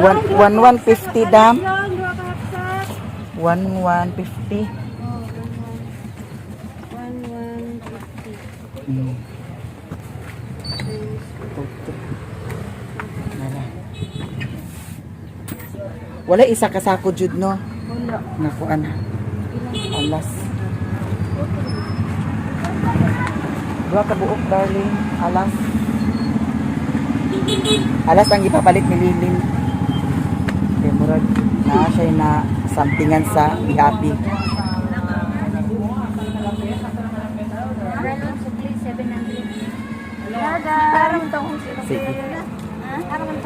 One, one, one fifty, dam. Lang, duha ka half sack. 1,150. Oh, 1, 1, 1, 50. Two, three. Nara. Wala isa ka sako jud, no? Wala. Nakuan. Alas. Duha ka buok, darling. Alas. Alas ang ipapalit ni Lilin. Kay murag naa siya na sampingan sa Happy. Parang sukli, 700. Parang tong Sige.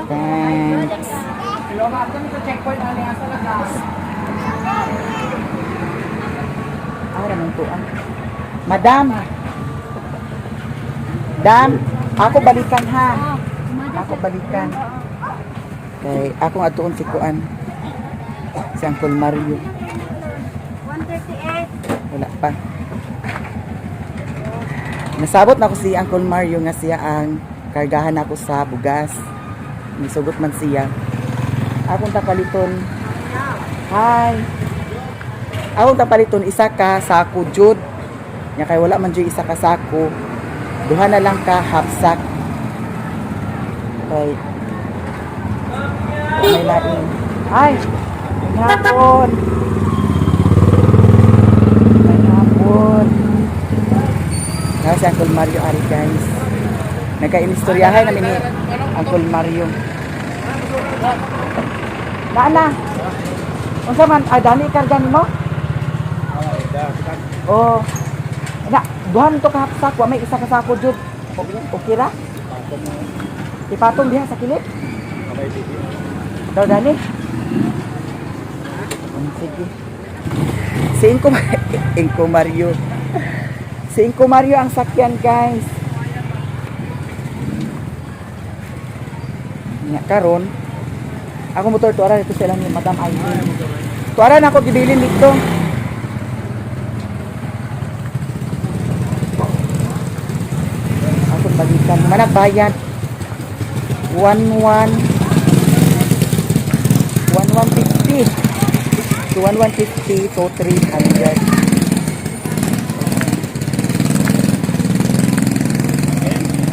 Thanks. Ah, ramang tuan. Madam. Dam, ako balikan ha. Ako balikan. Kay akong atuon si Kuan. Si Uncle Mario. 138. Wala pa. Nasabot na ko si Uncle Mario nga siya ang kargahan ako sa bugas. Nisugot man siya. Akong tapaliton. Hi. Akong tapaliton isa ka sako jud. Nya kay wala man jud isa ka sako. Duha na lang ka half sack. Kay may laing. Ay, may hapon. May hapon. Kaya si Uncle Mario ari, guys. Nagka-inistoryahan namin ni Uncle Mario. Naana. Unsa man ah, dani karga nimo? Oh. Na, duha to ka half sack, wa may isa ka sako jud. Okay ra? Ipatong diha sa kilid. Daw dani. Sige. Si Inko, Inko Mario. Si Inko Mario ang sakyan, guys. Nya karon ako motor tuara dito sila ni Madam Aileen. Tuara na ako gibilin dito. Ako balikan manag bayad. 11 1150. So 1150 to 300.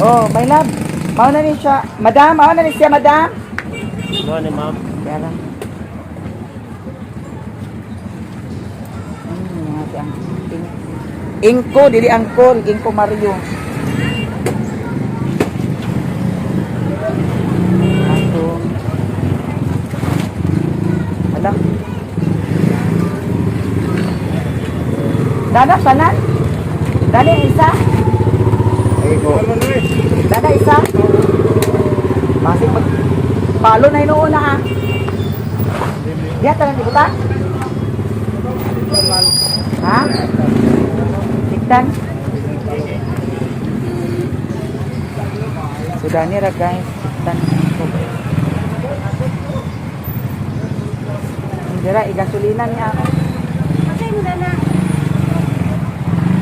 Oh, my love. Mao na ni siya. Madam, mao na ni siya, madam. Ano ni ma'am? Kaya lang. Ang Ingko, dili angkol, Ingko Mario. Atong. Ala. Dana, tanan? Dana isa? Ay, ko. Dana isa? Masig mag palo na inuuna ah. Diya tanan di buta? Ha? Tiktan? So dani ra, guys, tiktan. Hindi ra igasolina niya ako. Kasi mo na.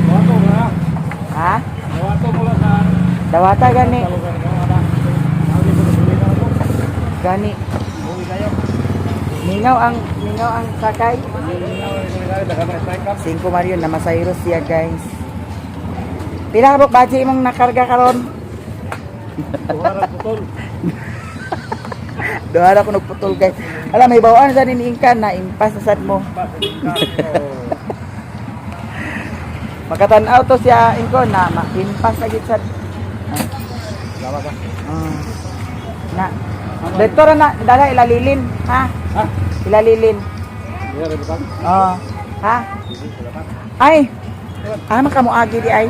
Dawato mo na. Ha? Dawato mo lang sa Dawata gani. lugar mo na. Ako dito sa Pilipinas ako. Gani. Uwi kayo. Mingaw ang sakay. Cinco Mario na masayro siya, guys. Pila ka buk baji imong nakarga karon? Duha putol. Duha ra ko nagputol, guys. Ala may bawaan sa niniingkan na impas na sad mo. Makatan-aw to siya ingko na ma-impas na gid sad. Lawa ka. Ah. Na. Dito ra na dala ilalilin, ha? Ha? Ilalilin. Iya, rebutan. Oh. Ha? Ay. Ah, makamuagi di ay.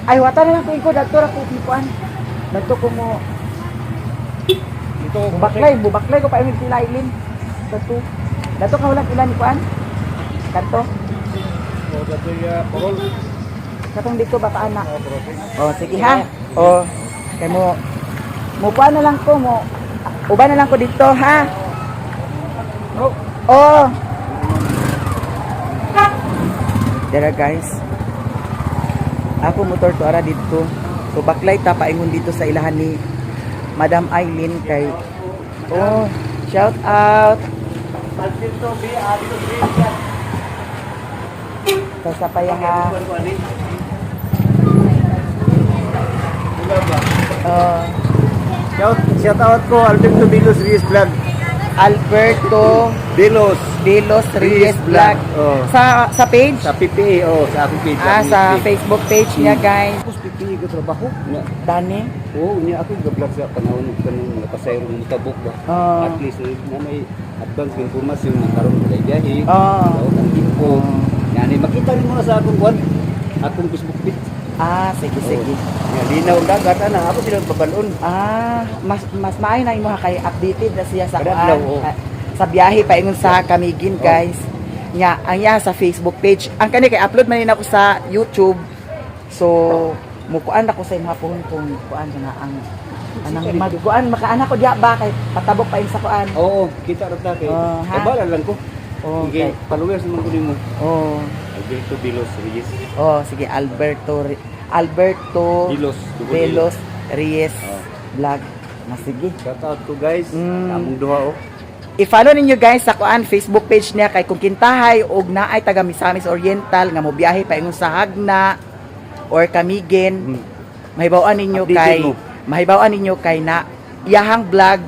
Ay, wata na lang ko ingko dagto ra ko kuan. Dagto ko mo Dito bubaklay, bubaklay ko pa imig sila ilin. Dagto. Dagto ka wala ilan ni kuan. Kanto. O dito ya parol. Katong dito ba pa ana? O parol. Oh, sige ha. Oh, kay mo mo kuan na lang ko mo. Uban na lang ko dito ha. Oh. Oh. Dara, guys. Ako motor to ara dito. So baklay ta paingon dito sa ilahan ni Madam Eileen kay, oh, shout out. Kaysa pa ha. Oh, Shout out ko Alberto Bilos Reyes Vlog. Alberto Bilos Delos Reyes Vlog. Oh. Sa page? Sa PPA, oh, sa akong page. Ah, sa Facebook page niya, guys. Tapos PPA ko trabaho. Nya, Dani. oo, niya ako ga-vlog sa panahon kanang mga pasayro ng tabok ba. Oh. At least na may advance informasyon na karon walay biyahe. Oh. Daot ang info. Yani makita nimo na sa akong kuan, akong Facebook page. Ah, sige, sige. Nya linaw ang dagat ana ako sila babalon. Ah, mas mas maayo na imo ha kay updated na siya sa Kada kuan. adlaw, oo. Ah, sa biyahe paingon sa Camiguin, guys. Nya, ang iya sa Facebook page. Ang kani kay upload man ako sa YouTube. So, mukuan ako sa imong pohon kung kuan nga ang anang magkuan makaana ko diya ba kay patabok pa sa kuan. Oo, kita ra ta kay. Oh, ha? Kabala lang ko. Okay. Okay. Followers naman ko nimo. Oh. Alberto Bilos Reyes. Oh, sige, Alberto Bilos. Delos Reyes Oh. Vlog. Na sige. Shout out ko, guys. Among duha oh. I-follow ninyo, guys, sa kuan Facebook page niya kay kung kintahay og naay taga Misamis Oriental nga mobiyahe paingon sa Hagna or Camiguin, mahibaw-an ninyo Updated kay mo. mahibaw-an ninyo kay na iyahang vlog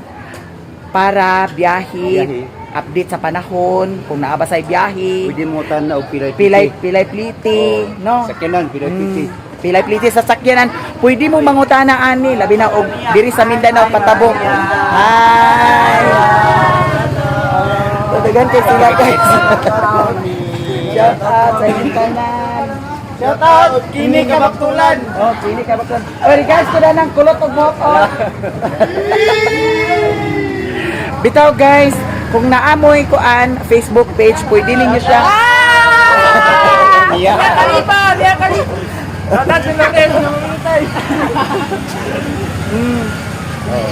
para biyahe, Biyahe. Update sa panahon kung naa ba say biyahe, Pwede mo tan og pilay pilay pilay pliti, no? Sakyanan pilay pliti. Pilay pliti sa sakyanan. Pwede mo mangutana ani labi na og diri sa Mindanao patabok. Hi. Tatagan kay sila, guys. Shout out sa inyong tanan. Shout out kini kabaktulan. Oh, kini kabaktulan. Oh, regards ko na ng kulot og buhok. Oh. Bitaw, guys, kung naamoy kuan Facebook page, pwede ninyo siya Iya.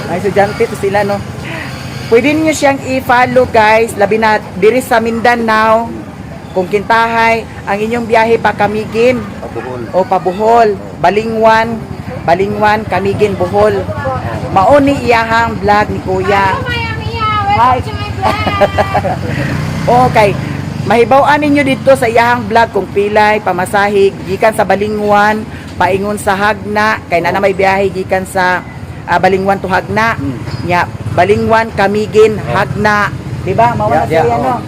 Ay, estudyante to sila, no? Pwede niyo siyang i-follow, guys. Labi na, diri sa Mindanao. Kung kintahay, ang inyong biyahe pa Camiguin Pabuhol. o pa Bohol. Balingwan, Balingwan, Camiguin, Bohol. Mauni iyahang vlog ni Kuya. Hello, Maya Mia. Hi. Welcome to my vlog. Okay. Mahibaw-an ninyo dito sa iyahang vlog kung pilay, pamasahig, gikan sa Balingwan, paingon sa Hagna, kay na may biyahe gikan sa Balingwan to Hagna. Nya, Balingwan, Camiguin, Hagna. Di ba? Mao na siya, yeah, no?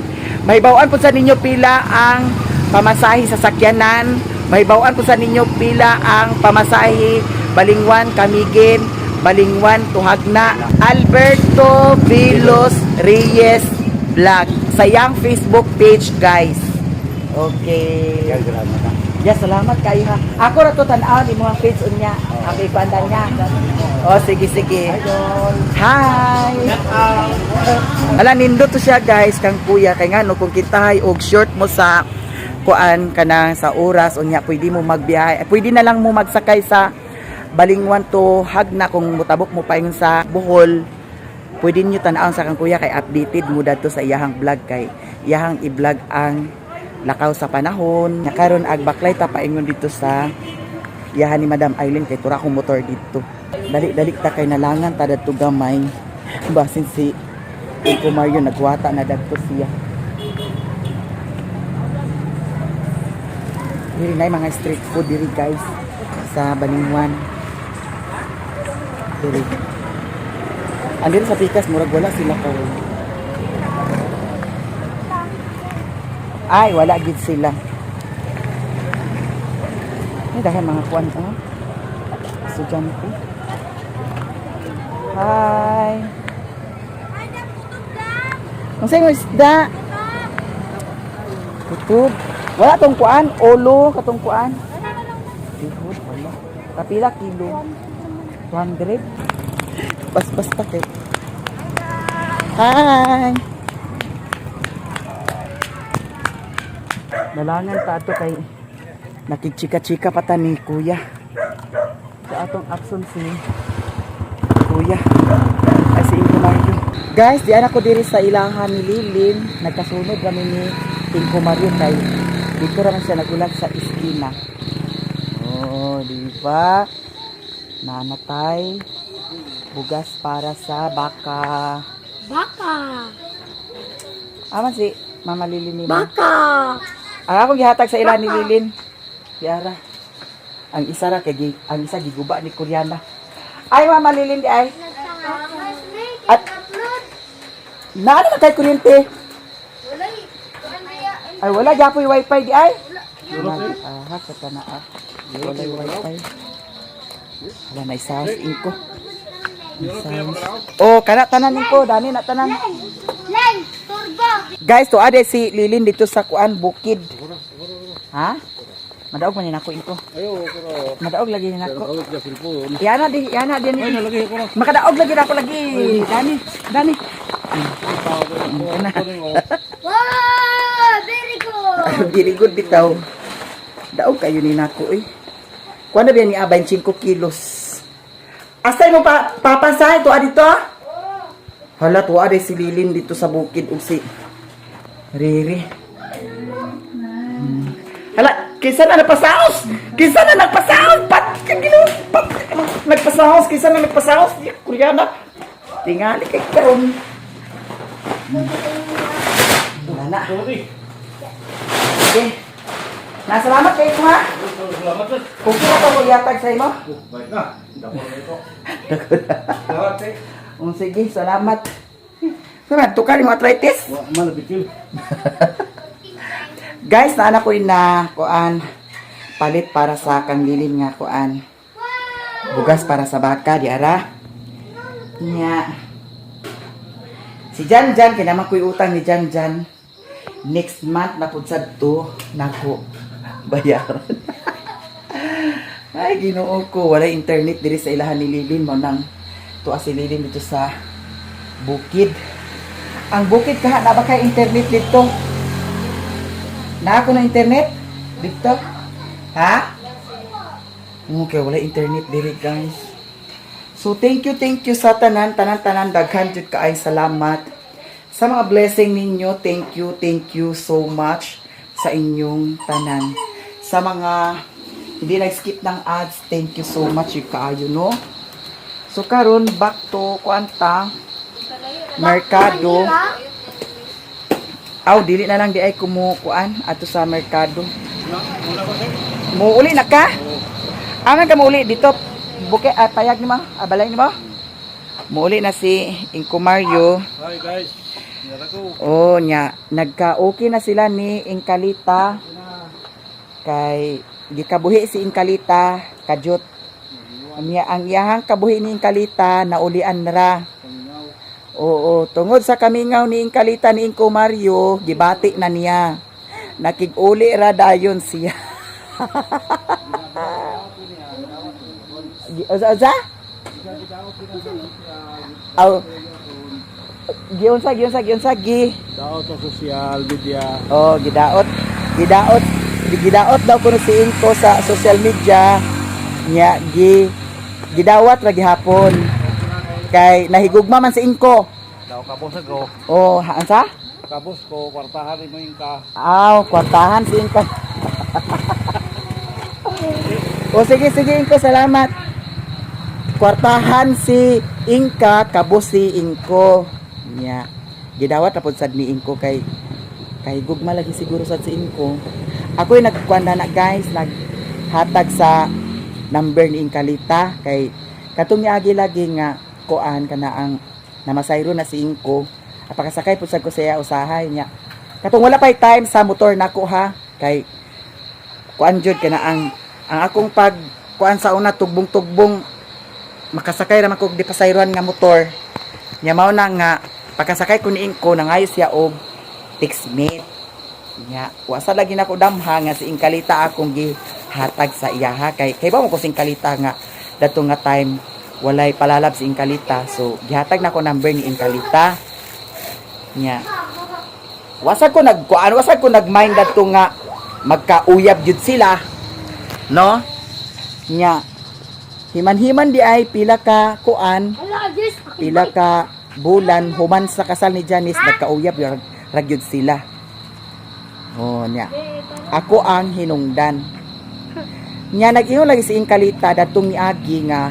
Mahibaw-an po sa ninyo pila ang pamasahe sa sakyanan. Mahibaw-an po sa ninyo pila ang pamasahe Balingwan, Camiguin, Balingwan to Hagna. Alberto Vilos Reyes Vlog sa iyang Facebook page, guys. Okay. Yan salamat ha. Yeah, salamat kayo ha. Ako ra to tan-aw ni mga page unya. Ako ikuandan niya. Oh, sige sige. Hi. Ala, nindot to siya, guys, kang kuya kay ngano kung kintahay og short mo sa kuan kanang sa oras unya pwede mo magbiyahe. Eh, pwede na lang mo magsakay sa Balingwan to Hagna kung mutabok mo paingon sa Bohol. Pwede niyo tan-awon sa kang kuya kay updated mo dadto sa iyahang vlog kay iyahang i-vlog ang lakaw sa panahon. Nakaron ag baklay ta paingon dito sa iyahan ni Madam Eileen kay tura akong motor dito. Dali-dali ta kay nalangan ta dadto gamay. Basin si Uncle Mario nagwata na dadto siya. Diri na yung mga street food diri, guys, sa Balingwan. Diri. Andiri sa Pikas murag wala sila karon. Ay, wala gid sila. Ay, dahil mga kuan oh. Estudyante. Hi. Ang sa'yo isda. Kutob. Wala tong kuan, ulo katong kuan. Tihod, wala. Kapila kilo? 200. Paspas pa kay. Hi. Nalangan ta ato kay nakigchika-chika pa ta ni kuya. Sa atong akson si kuya. Ay, si Inko Mario. Guys, di ako diri sa ilahan ni Lilin. Nagkasunod kami ni Inko Mario kay dito raman siya nagulat sa iskina. Oh, di ba? Nanatay. Bugas para sa baka. Baka. Aman si Mama Lilin nila. Baka. Ang akong gihatag sa ila ni Lilin. Yara. Ang isa ra kay ang isa giguba ni Koreana. Ay, Mama Lilin di ay. At naano na kay kuryente? Ay, wala gyapoy wifi di ay. Ah, sa na ah. Wala wifi. Wala na isa ingko. Oh, kana tanan ko, dani na tanan. Leng, turbo. Guys, to ade si Lilin dito sa kuan bukid. Ha? Madaog man ni nako inko. Ayo, pero Madaog lagi ni nako. kawit ka cellphone. Yana di, yana di ni. Ay, nalagay ko na. Makadaog lagi na ako lagi. Dani, dani. Wow, very good. Very good bitaw. Daog kayo ni nako eh. Kuan na biyan ni abay 5 kilos. Asay mo pa papasay to dito? Hala, tuwa ade si Lilin dito sa bukid ug si Riri. Hala, kinsa na nagpasaos? Kinsa na nagpasaos? Pat ka Ginoo, pat nagpasaos, kinsa na nagpasaos? Di Koreana. Tingali kay karon. Wala na. Sorry. Okay. Nasalamat kay ko ha. Salamat sir. Kung kira pa ko ihatag sa imo. Oh, balik na. Dako na ito. Salamat eh. Sige, salamat. Salamat, tukar yung arthritis. Wa man bitil. Guys, naana ko na kuan palit para sa kang Lilin nga kuan. Bugas para sa baka di ara. Nya. Si Jan Jan kay naman ko'y utang ni Jan Jan. Next month na pud sad to nako bayaran. Ay, Ginoo ko, wala internet diri sa ilahan ni Lilin mo nang tuwa si Lilin dito sa bukid. Ang bukid kaha na ba kay internet dito? Na ako na internet dito? Ha? Okay, wala internet diri, guys. So thank you sa tanan, tanan, tanan, daghan jud kaay salamat sa mga blessing ninyo. Thank you so much sa inyong tanan. Sa mga hindi nag-skip ng ads, thank you so much jud kaayo, no. So karon back to kuanta merkado. Aw, dili na lang di ay kumukuan ato sa merkado. Muuli na ka? Aman ka muuli dito? Buke, ah, payag nimo, abalay nimo. Muuli na si Inko Mario. Hi guys. Nara ko. Oh, nya, nagka-okay na sila ni Inkalita. Kay gikabuhi si Inkalita, kajut. Nya ang iyahang kabuhi ni Inkalita naulian ra. Paminaw. Oo, tungod sa kamingaw ni Inkalita ni Inko Mario, gibati na niya. Nakig-uli ra dayon siya. Osa osa? Aw. Giunsa giunsa giunsa gi. Daot sa social media. Oh, gidaot. Gidaot. Gidaot daw kuno si Inko sa social media nya gi gidawat ra gihapon. Kay nahigugma man si Inko. Daw kabos ko. Oh, ansa? Kabos ko kwartahan mo yung ka. Aw, kwartahan si Inko. O sige, sige Inko, salamat. Kwartahan si Inka, kabos si Inko. Nya. Gidawat na pud sad ni Inko kay kay gugma lagi siguro sad si Inko. Ako'y nagkuan na na guys, naghatag sa number ni Inkalita kay katong niagi lagi nga kuan kana ang namasayro na si Inko. Apakasakay pud sad ko sa iya usahay niya. Katong wala pa'y time sa motor nako ha kay kuan jud kana ang akong pag kuan sa una tugbong-tugbong makasakay ra man kog di pasayroan nga motor. Nya mao na nga pagkasakay ko ni Inko nangayo siya og textmate. Nya wa sa lagi nako damha nga si Inkalita akong gihatag sa iyaha kay kay ba mo ko si Inkalita nga dato nga time walay palalab si Inkalita, so gihatag nako number ni Inkalita. Nya wasa ko nagkuan, wasa ko nagmind dadto nga magkauyab jud sila, no? Nya himan-himan di ay pila ka kuan, Hala, Jess. pila ka bulan human sa kasal ni Janice, nagkauyab ra gyud sila. Oh, nya ako ang hinungdan. Nya nag-ingon lagi si Inkalita datong niagi nga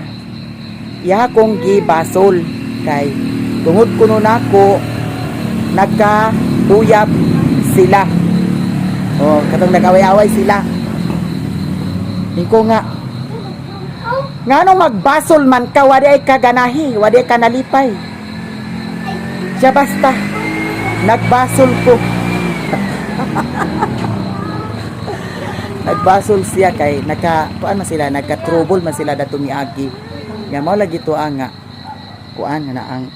Iya kong gibasol kay tungod kuno nako nagkauyab sila. Oh, katong nag-away-away sila. Inko nga, nganong magbasol man ka, wadi ay kaganahi, wadi ay kanalipay. Siya basta, nagbasol ko. Nagbasol siya kay naka kuan man sila, nagka-trouble man sila dato miagi. Nga mao lagi to ang nga kuan nga na ang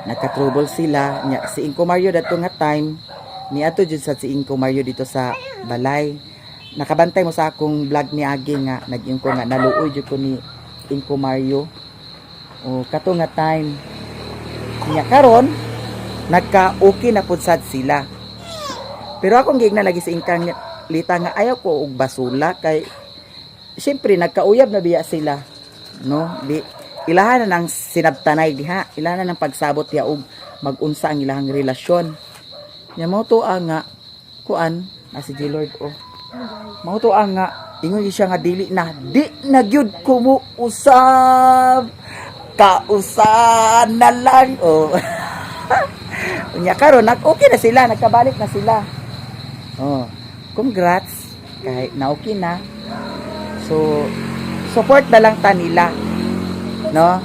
nagka-trouble sila nya si Inko Mario dato nga time niadto jud sa si Inko Mario dito sa balay. Nakabantay mo sa akong vlog ni Agi nga nag-ingon ko nga naluoy jud ko ni Inko Mario. O kato nga time nya karon nagka-okay na pud sad sila. Pero akong giingnan lagi si Ingkang Lita nga ayaw ko og basula kay syempre nagkauyab na biya sila, no? Di ilahan na ng sinabtanay diha, ilahan na ng pagsabot diha og magunsa ang ilahang relasyon. Nya mao to ang nga kuan na si G Lord, oh. Mao to ang nga ingon gyud siya nga dili na di na gyud ko mo usab, kausan na lang, oh. Unya karon nag okay na sila, nagkabalik na sila. Oh, congrats kahit na okay na. So support na lang ta nila. No?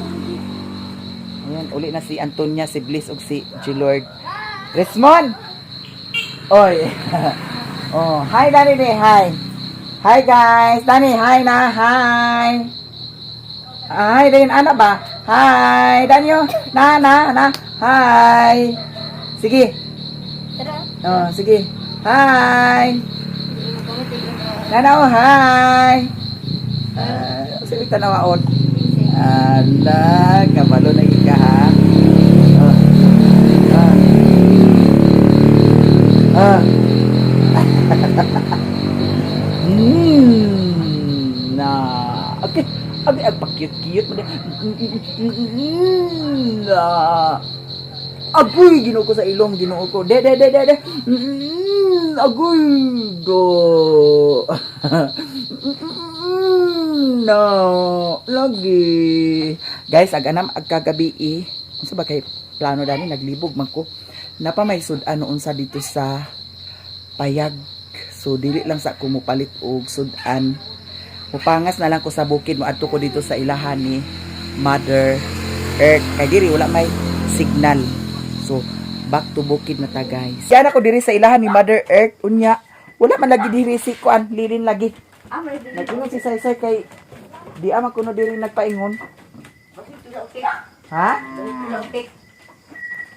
Ayan, uli na si Antonia, si Bliss ug si Gilord. Resmond! Oy. Oh, hi Danny de, hi. Hi guys, Danny, hi na, hi. Hi din, ana ba? Hi, Danyo. Na na na. Hi. Sige. Tara. Oh, sige. Hi. Nana, oh, hi. Ah, sige, tanawaon. Ala, kabalo na ka ha. Oh. Ah. Ah. Na. Okay. Abi, ang pa-cute-cute mo din. Na. Agoy, Ginoo ko sa ilong, Ginoo ko. De, de, de, de, de. Agoy, go. No, lagi. Guys, ag anam ag kagabi eh. Unsa ba kay plano dani naglibog man ko. Napa may sud-an noon sa dito sa payag. So dili lang sa ko mopalit og sud-an. Mupangas na lang ko sa bukid, moadto ko dito sa ilahan ni Mother Earth. Kay diri wala may signal. So back to bukid na ta, guys. Yan ako diri sa ilahan ni Mother Earth unya. Wala man lagi diri si kuan, lilin lagi. Nag-ingon si Saysay kay di ama kuno diri nagpaingon. Ha?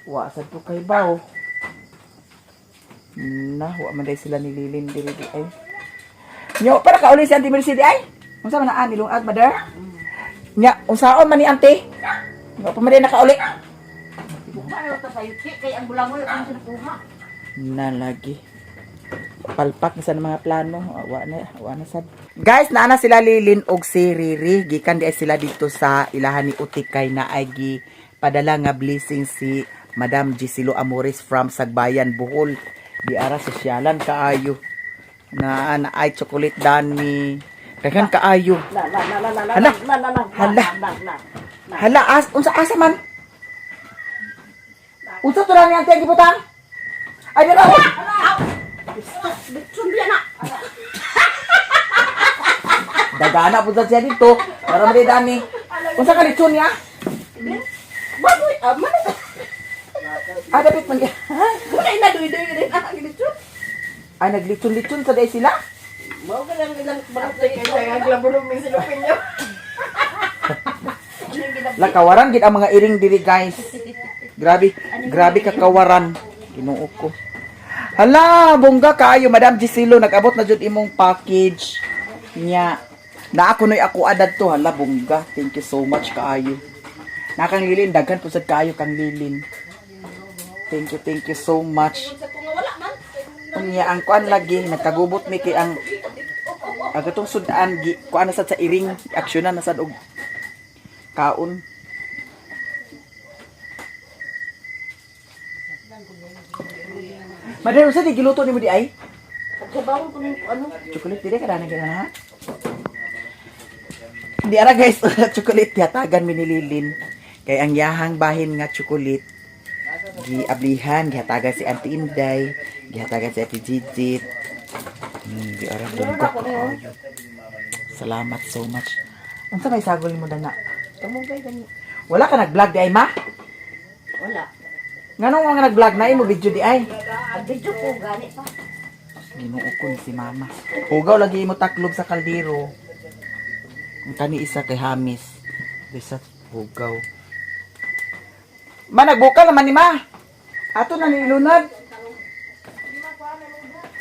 Wa sad ko kay baw. Na, wa man day sila nililin diri di ay. Nyo, para ka uli si Auntie Mercy di ay. Unsa man na nilungag, mother? Nya, unsaon man ni Auntie? Wa pa man day nakauli. Na lagi. Palpak na sa mga plano. Wa na, wa na sad. Guys, naa na sila Lilin og si Riri. Gikan di ay sila dito sa ilahan ni Utikay na ay gi padala nga blessing si Madam Gisilo Amores from Sagbayan, Bohol. Di ara sosyalan kaayo. Na na ay chocolate dani. Daghan kaayo. La la la la la la Hala. la la la Hala. la la. Hala, as unsa asa man? Unsa to lang ang gibutang? Ay, dira. Sumbiya na. Dagana po sa siya dito. Para mo dani. Unsa ka lechon niya? Bagoy ah man. Ah, dapat man. Ha? Wala na duy-duy rin ang lechon. Ay, naglechon-lechon sa day sila. Mao ka lang ilang barangay kay ang glabro mi sa opinyon. Lakawaran gid ang mga iring diri, guys. Grabe, grabe kakawaran. Ginoo ko. Hala, bongga kaayo Madam Gisilo, nag-abot na jud imong package niya. Na ako noy ako adad to, hala bongga. Thank you so much kaayo. Nakang lilin daghan po sad kaayo kang lilin. Thank you so much. Unya ang kuan lagi nagkagubot mi kay ang atong sudan gi kuan na sad sa iring aksyonan na sad og kaon. Madam, unsa di giluto nimo di ay? Pagkabawon ko ning ano. Chocolate dili ka dana gina ha? Di ara guys, chocolate yatagan mi ni Lilin. Kay ang yahang bahin nga chocolate giablihan, gihatagan si Auntie Inday, gihatagan si Ate Jijit. Di ara bongga kaayo. Salamat so much. Unsa may sagol mo dana? Tumugay gani. Wala ka nag-vlog di ay ma? Wala. Nganong nga nag-vlog na imo video di ay? Ang video ko gani pa. Ginoo ko ni si mama. Hugaw lagi imo taklob sa kaldero. Ang kani isa kay Hamis. Bisa hugaw. Ma nagbuka naman ni ma. Ato na ni ilunod.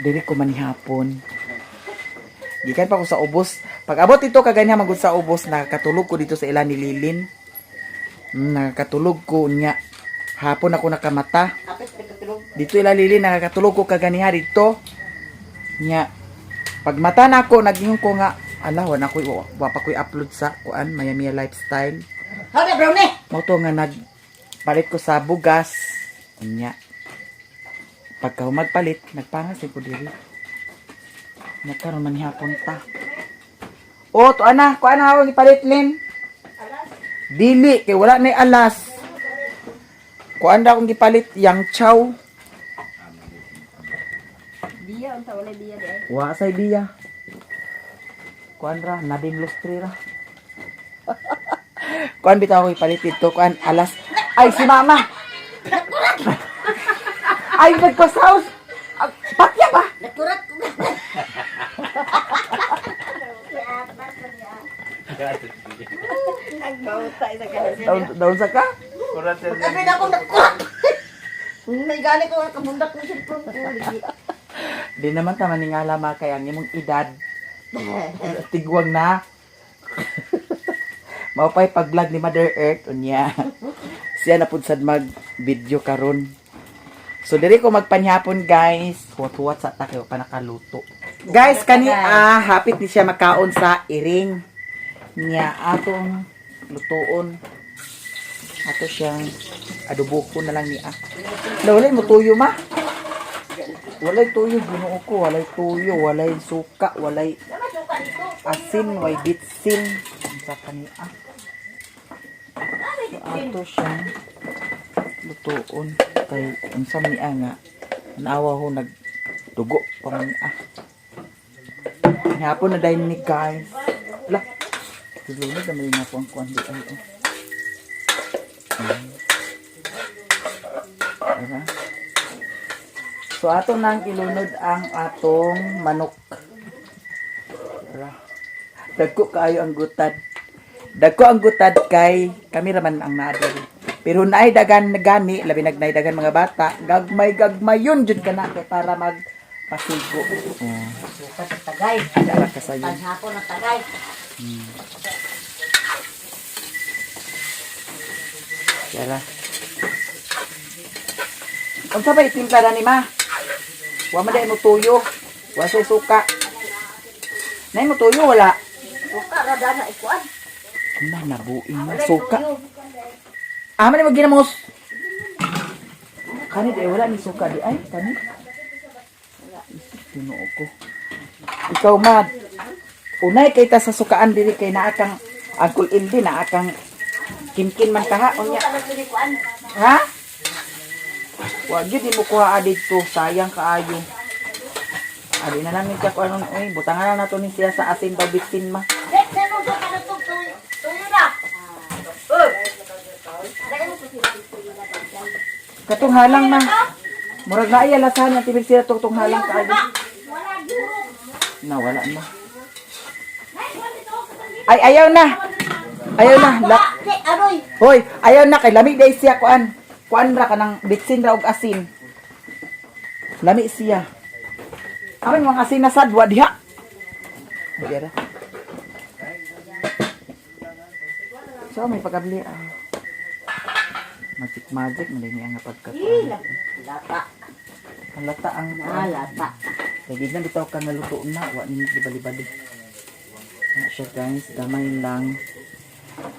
Diri ko manihapon. Gikan pa ko sa ubos. Pag abot ito kaganyan magud sa ubos, nakatulog ko dito sa ila ni Lilin. Nakatulog ko niya. Hapon ako nakamata. Apit nagkatulog. Dito ila Lilin, nakakatulog ko kaganiha dito. Nya. Pag mata na ako, nagingon ko nga, ala, wala ko, wa pa ko'y upload sa kuan, Miami Lifestyle. Hada brownie. Mao to nga nagpalit ko sa bugas. Nya. Pagka magpalit, nagpangas ko diri. Nagkaroon man hapon ta. Oh, to ana, kuan na ako gipalit Lin. Dili kay wala nay alas. Kuan ra akong gipalit yang chow. Biya unta wala biya di ay. Wa say biya. Kuan ra, Nadine Lustre ra. Kuan bitaw ako ipalit dito, kuan alas. Ay si mama. Ay nagpasaws. Ah, Patya ba? Nakurat ko. Nagbauta isa ka na. Daun daun sa ka? Pagkabi na akong nakurat. May gani ko kabundak ng cellphone ko. Ligi. Di naman ta maningala ma kay ang imong edad. Tigwang na. Mao pa'y pag-vlog ni Mother Earth unya. Siya na pud sad mag video karon. So diri ko magpanihapon guys. Huwat-huwat sa ta kay wa pa nakaluto. Guys, kani hapit ni siya makaon sa iring niya atong lutuon. Ato siyang adobo ko na lang niya. Walay mo tuyo ma. Walay tuyo, Ginoo ko, walay tuyo, walay suka, walay asin, walay bitsin. Unsa kani ah. So, ato siyang lutuon kay unsa man niya nga naawa ho nagdugo pa man niya. Hapon na dayon ni guys. Lah. Tulunod na na po ang kuan di ay. Oh. Diba? So ato nang ilunod ang atong manok. Ra. Dagko kaayo ang gutad. Dagko ang gutad kay kami raman ang naa diri. Pero naay dagan gani, labi nag dagan mga bata, gagmay gagmay yun jud kana kay para magpasigo. Oh. Sukat ang tagay. Dara ka sayo. Panghapon ang tagay. Dara. Unsa ba itimpla na ni ma? Wa man dai mo tuyo. Wa say suka. Nay mo tuyo wala. Suka ra dana ikuan. Na nabuin na suka. Ah, man mo ginamos. Kani di wala ni suka di ay kani. Ginoo ko. Ikaw mad. Unay kay ta sa sukaan diri kay naa kang Uncle Indy naa kang kimkin man kaha unya. Suka ra diri kuan. Ha? Wa gyud nimo kuha didto, sayang kaayo. Adi na lang ni siya kung anong, uy, butangan na nato ni siya sa asin daw bitsin ma. Dek, sino ko ka na tuyo? Tuyo na. Katong halang ma. Murag na ay alasahan ang tibig sila tong halang kaayo. Wala guro. Na wala na. Ay ayaw na. Ayaw na. La Di aroy. Hoy, ayaw na kay lami day siya kuan. Kuan ra kanang bitsin ra og asin. Lami siya. Amin mga asin na sad wa diha. Wa ra. So may pagabli ah. Magic magic man din nga pagkakuan. Lata. Ang lata ang Na lata. Kay di na bitaw ka nga luto na, wa ni bali-bali. Na siya guys, gamay lang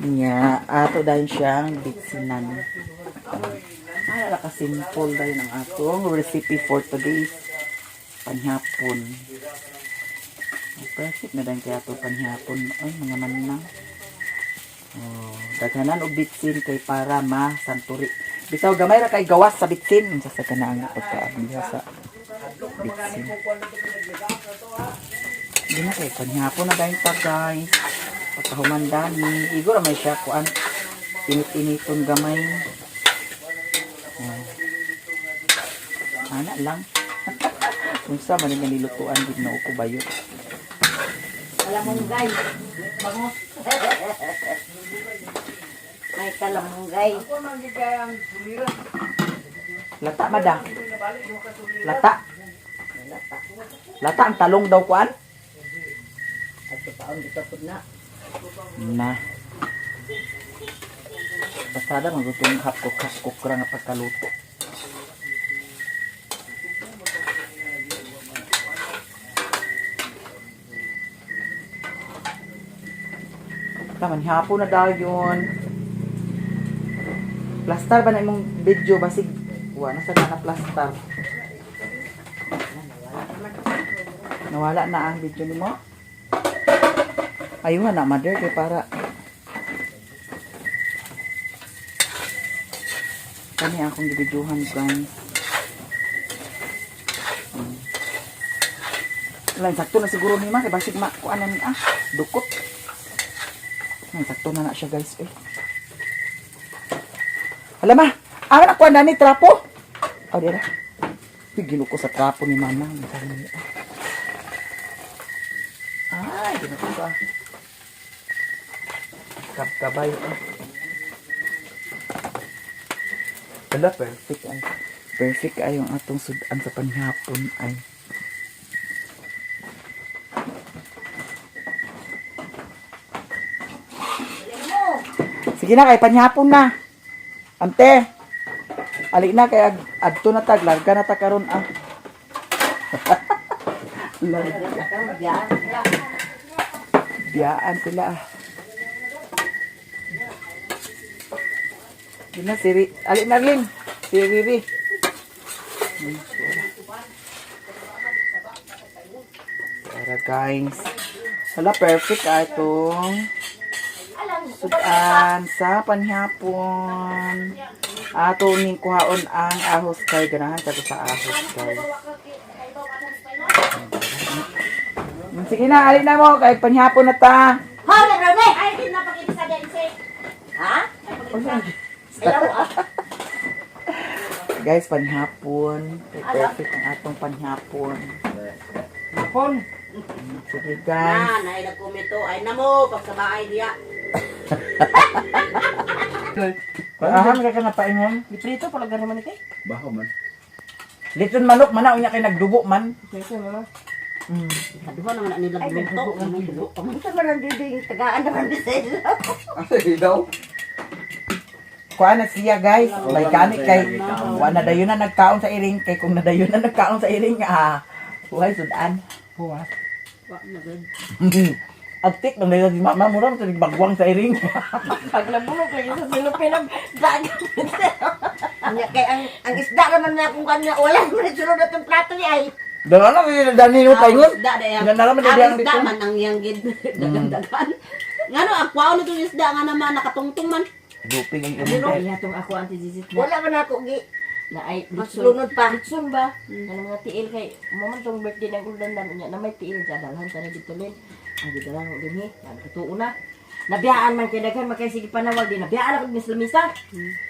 niya. Ato dahil siyang bitsinan. Ay, ala ka simple dahil ang atong recipe for today's panhapon. Ay, perfect na dahil kaya ato panhapon. Ay, mga manang. Oh, daghanan og bitsin kay para masanturi. Bitaw gamay ra kay gawas sa bitsin. Unsa sa kanang pagkaabliha sa bitsin. Di na kay kanyapon na dayon pa, guys. Pagkahumandani, igor may siya kuan. Init-initon gamay. Oh. Ana lang. Unsa man nga nilutuan gid na ko bayo. Kalamunggay. Bango. May kalamunggay. Lata mada. Lata. Lata ang talong daw kuan. At paon dito pud na. Na. Pasada magutong hapkok kukra nga pagkaluto. Taman hapon na dayon. Plastar ba na imong video basig wa na sa na plastar. Nawala na ang video nimo? Ayuhan na mother kay para kani akong gibidyuhan, guys. Lain sakto na siguro ni ma kay basig ma kuan na ni ah dukot. Lain sakto na na siya, guys, eh. Hala ma, awan ako na ni trapo. Oh, dira. Pigilo ko sa trapo ni mama. Ang sabi niya, ah. Ay, ginoo ko ah. Kabkabay ah. Wala, perfect ay. Perfect ay ang atong sudan sa panghapon ay. Sige na kay panghapon na. Ante. Ali na kay adto na tag larga na ta karon ah. Larga. Biyaan sila ah. Yun na, si Ri. Ali, Marlene. Si Riri. Tara, guys. Hala, perfect ah, itong sudan sa panhapon. Ato ning kuhaon ang ahos kay ganahan sa sa ahos, guys. Sige na, ali na mo kay panhapon na ta. Ha, Rene! Ay, di na pag-ibig sa dense. Ha? Ayaw ah. Guys, panhapon. Perfect ang atong panhapon. Hapon. Sige, guys. Na, naay nagkomento. Ay namo, pagsabaay diya. Aham ka ka na paingon. Giprito pala gani man ite. Baho man. Litson manok man na unya kay nagdugo man. Prito naman. Kaduha naman na nila luto. Dugo pa man. Unsa man ang diding tagaan naman bisay. Asa daw? Kuan na siya, guys. May gani kay wa na dayon na nagkaon sa iring kay kung nadayon na nagkaon sa iring ah. Huwag sudan. Huwa. Wa na gud. Agtik nang dayon si mama mura sa bagwang sa iring. Pag nabulok lagi sa silupin ang dagat. Nya kay ang isda naman na kung kanya wala man sulod atong plato ni ay. Dalo na kay dani mo paingon. Isda da yang. Nga na naman Ang ang isda dito. man ang yang gid dagan-dagan. Ngano ang kwaon nitong isda nga naman nakatungtong man. Duping ang imong. Ay, hatong ako anti Zizit na, Wala man ako gi na ay mas litson. lunod pa. Litson ba? Ano mga tiil kay mo man tong birthday ng ulan namin niya na may tiil dyan dalhan ta na dito lin. Ang gidalan ko dinhi, nagtuo na. Nabiyaan man kay daghan makay sige panawag di nabiyaan ako mis lamisa.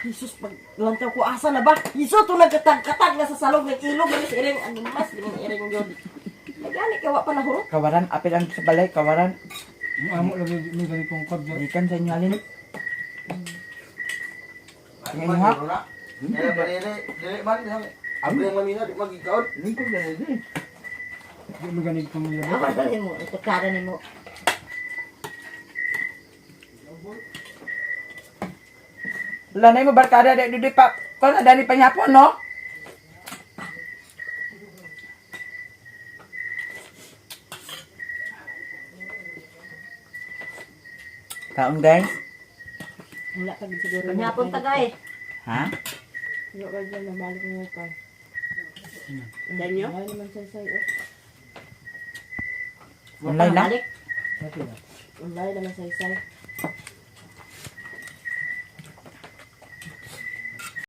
Jesus pag lantaw ko asa na ba? Jesus to nagkatag-katag na sa salog nag-ilog na sa iring ang mas iring iring yun. Nagani kay wa pa nahurot. Kawaran apil ang sa balay kawaran. Amo lagi ni ganitong kod. Gikan sa inyo alin. Inyo ha? Lingkod na rin. Di mo ganitong labo. Ako nimo, itakara nimo. Wala na mo barkada di di pa. Kon dani panghapon no? Kaon, guys. Wala pa gid siguro. Kanyapon ta gay. Ha? Wala pa gid na balik mo pa. Danyo. Wala naman say oh. Online na? Balik. Wala naman say.